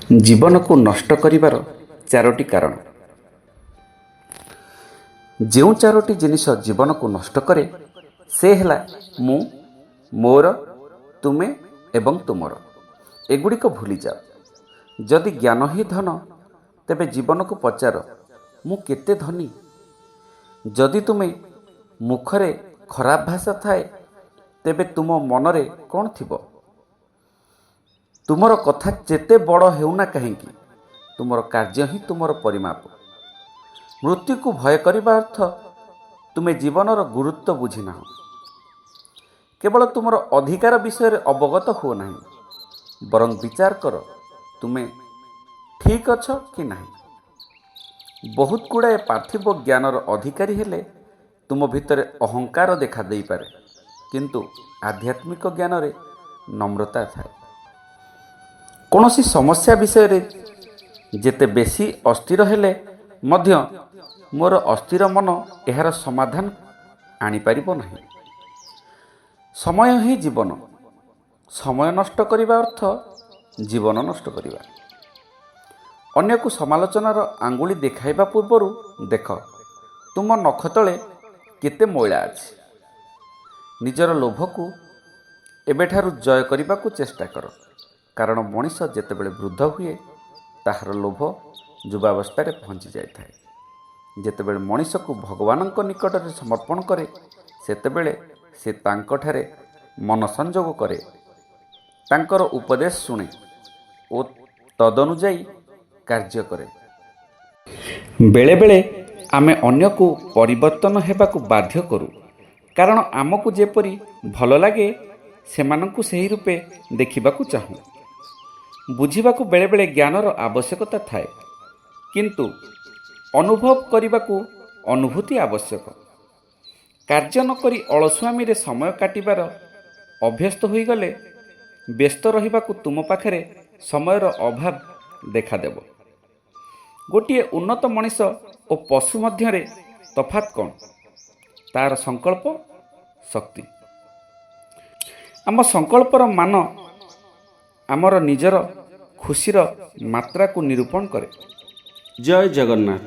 ଜୀବନକୁ ନଷ୍ଟ କରିବାର ଚାରୋଟି କାରଣ। ଯେଉଁ ଚାରୋଟି ଜିନିଷ ଜୀବନକୁ ନଷ୍ଟ କରେ, ସେ ହେଲା ମୁଁ, ମୋର, ତୁମେ ଏବଂ ତୁମର। ଏଗୁଡ଼ିକ ଭୁଲିଯାଅ। ଯଦି ଜ୍ଞାନ ହିଁ ଧନ, ତେବେ ଜୀବନକୁ ପଚାର, ମୁଁ କେତେ ଧନୀ? ଯଦି ତୁମେ ମୁଖରେ ଖରାପ ଭାଷା ଥାଏ, ତେବେ ତୁମ ମନରେ କ'ଣ ଥିବ? ତୁମର କଥା ଯେତେ ବଡ଼ ହେଉନା କାହିଁକି, ତୁମର କାର୍ଯ୍ୟ ହିଁ ତୁମର ପରିମାପ। ମୃତ୍ୟୁକୁ ଭୟ କରିବା ଅର୍ଥ ତୁମେ ଜୀବନର ଗୁରୁତ୍ୱ ବୁଝିନାହଁ। କେବଳ ତୁମର ଅଧିକାର ବିଷୟରେ ଅବଗତ ହୁଅ ନାହିଁ, ବରଂ ବିଚାର କର ତୁମେ ଠିକ୍ ଅଛ କି ନାହିଁ। ବହୁତ ଗୁଡ଼ାଏ ପାର୍ଥିବ ଜ୍ଞାନର ଅଧିକାରୀ ହେଲେ ତୁମ ଭିତରେ ଅହଙ୍କାର ଦେଖା ଦେଇପାରେ, କିନ୍ତୁ ଆଧ୍ୟାତ୍ମିକ ଜ୍ଞାନରେ ନମ୍ରତା ଥାଏ। କୌଣସି ସମସ୍ୟା ବିଷୟରେ ଯେତେ ବେଶୀ ଅସ୍ଥିର ହେଲେ ମଧ୍ୟ ମୋର ଅସ୍ଥିର ମନ ଏହାର ସମାଧାନ ଆଣିପାରିବ ନାହିଁ। ସମୟ ହିଁ ଜୀବନ। ସମୟ ନଷ୍ଟ କରିବା ଅର୍ଥ ଜୀବନ ନଷ୍ଟ କରିବା। ଅନ୍ୟକୁ ସମାଲୋଚନାର ଆଙ୍ଗୁଳି ଦେଖାଇବା ପୂର୍ବରୁ ଦେଖ ତୁମ ନଖ ତଳେ କେତେ ମଇଳା ଅଛି। ନିଜର ଲୋଭକୁ ଏବେଠାରୁ ଜୟ କରିବାକୁ ଚେଷ୍ଟା କର, କାରଣ ମଣିଷ ଯେତେବେଳେ ବୃଦ୍ଧ ହୁଏ, ତାହାର ଲୋଭ ଯୁବାବସ୍ଥାରେ ପହଞ୍ଚି ଯାଇଥାଏ। ଯେତେବେଳେ ମଣିଷକୁ ଭଗବାନଙ୍କ ନିକଟରେ ସମର୍ପଣ କରେ, ସେତେବେଳେ ସେ ତାଙ୍କଠାରେ ମନ ସଂଯୋଗ କରେ, ତାଙ୍କର ଉପଦେଶ ଶୁଣେ ଓ ତଦନୁଯାୟୀ କାର୍ଯ୍ୟ କରେ। ବେଳେବେଳେ ଆମେ ଅନ୍ୟକୁ ପରିବର୍ତ୍ତନ ହେବାକୁ ବାଧ୍ୟ କରୁ, କାରଣ ଆମକୁ ଯେପରି ଭଲ ଲାଗେ, ସେମାନଙ୍କୁ ସେହି ରୂପେ ଦେଖିବାକୁ ଚାହୁଁ। ବୁଝିବାକୁ ବେଳେବେଳେ ଜ୍ଞାନର ଆବଶ୍ୟକତା ଥାଏ, କିନ୍ତୁ ଅନୁଭବ କରିବାକୁ ଅନୁଭୂତି ଆବଶ୍ୟକ। କାର୍ଯ୍ୟ ନକରି ଅଳସୁଆମିରେ ସମୟ କାଟିବାର ଅଭ୍ୟସ୍ତ ହୋଇଗଲେ, ବ୍ୟସ୍ତ ରହିବାକୁ ତୁମ ପାଖରେ ସମୟର ଅଭାବ ଦେଖାଦେବ। ଗୋଟିଏ ଉନ୍ନତ ମଣିଷ ଓ ପଶୁ ମଧ୍ୟରେ ତଫାତ୍ କ'ଣ? ତା'ର ସଂକଳ୍ପ ଶକ୍ତି। ଆମ ସଂକଳ୍ପର ମାନ ଆମର ନିଜର ଖୁସିର ମାତ୍ରାକୁ ନିରୂପଣ କରେ। ଜୟ ଜଗନ୍ନାଥ।